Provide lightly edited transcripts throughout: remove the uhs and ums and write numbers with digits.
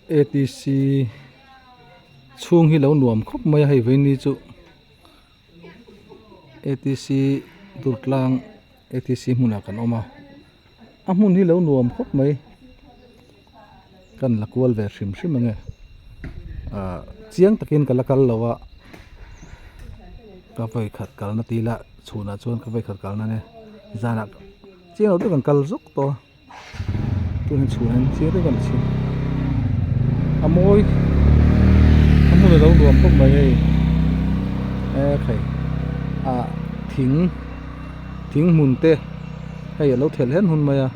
Atc chhung hi lo nuam khawp mai a hei vaini chu atc durtlang atc hmunah kan awm a a hmun hi lo nuam khawp mai kan la kual ve hrim hrim ang e ah chiang takin ka la kal lo a ka vawikhat kalna tih ila chhunah chuan ka vawikhat kalna ania zanah chiang lo deuh kan kal zawk tawh a. Tuna chhuah hian chiang deuh a ni chhin a mawi a hmun a lo nuam khawp mai hei ekhei ah thing thing hmun te hei a lo thelh hen hun mai a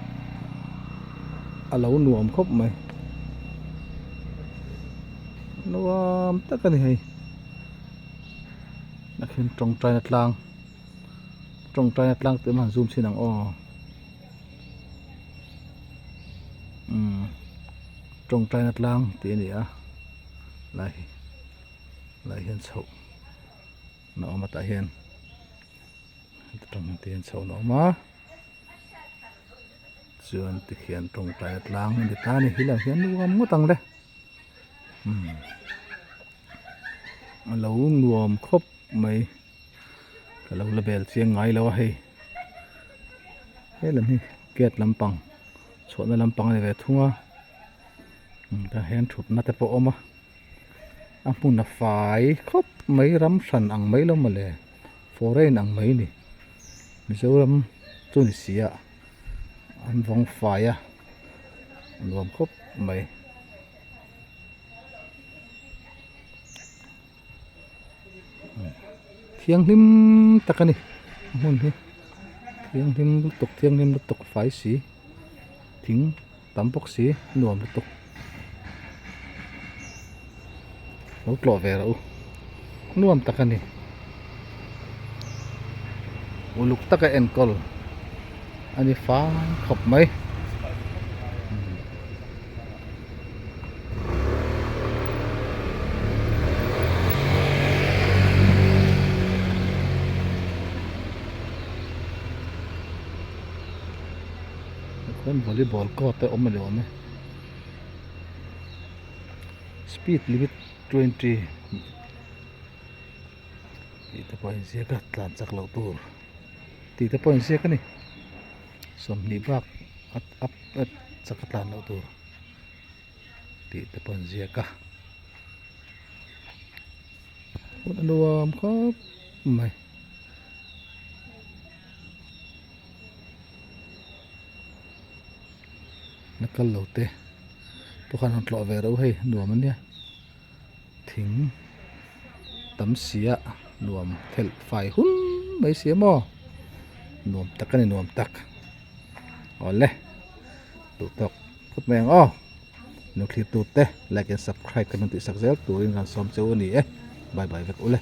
a lo nuam khawp mai nuam tak a ni hei a then tawngtaina tlang tawngtaina tlang te han zoom chhin ang aw. Umm tawngtaina tlang tih a ni a lai hi lai hian chhoh na awm a tah hian heta tang hian ti hian chhoh na awm a chuan tikhian tawngtaina tlang a ni ta a ni hi lam hian nuam ngawt ang le umm a lo nuam khawp mai. Ka lo la bel chiang ngai lo a hei helam hi gate lampang chhuahna lampang a ni ve thung a tah hian thutna te pawh a awm a a hmun a fai khawp mai ram hran ang mai lo mawle foreign ang mai a ni Mizoram chu ni si a an vawng fai a nuam khawp mai. Thianghlim tak a ni a hmun hi thianghlim lutuk thianghlim lutuk fai si thing tam bawk si nuam lutuk lo tlawh ve rawh u nuam tak a ni uluk taka enkawl a ni fai khawp mai. Chuan volleyball court te awm a ni awm e speed limit 20 tih te pawh a inziak a tlan chak loh tur tih te pawh a inziak a ni 20 bak a chak a tlan loh tur. Tih te pawh an ziak a hmun a nuam khawp mai. La kal lo te pawh khan han tlawh ve reuh hei nuam ania thing tam si a nuam thelh fai hun mai si a maw nuam tak a ni nuam tak awle duh tawk. Phut mai ang aw. Nuthlir tute like and subscribe kan rawn tihsak zel turin kan sawm che u a ni e. Bye bye vek ule.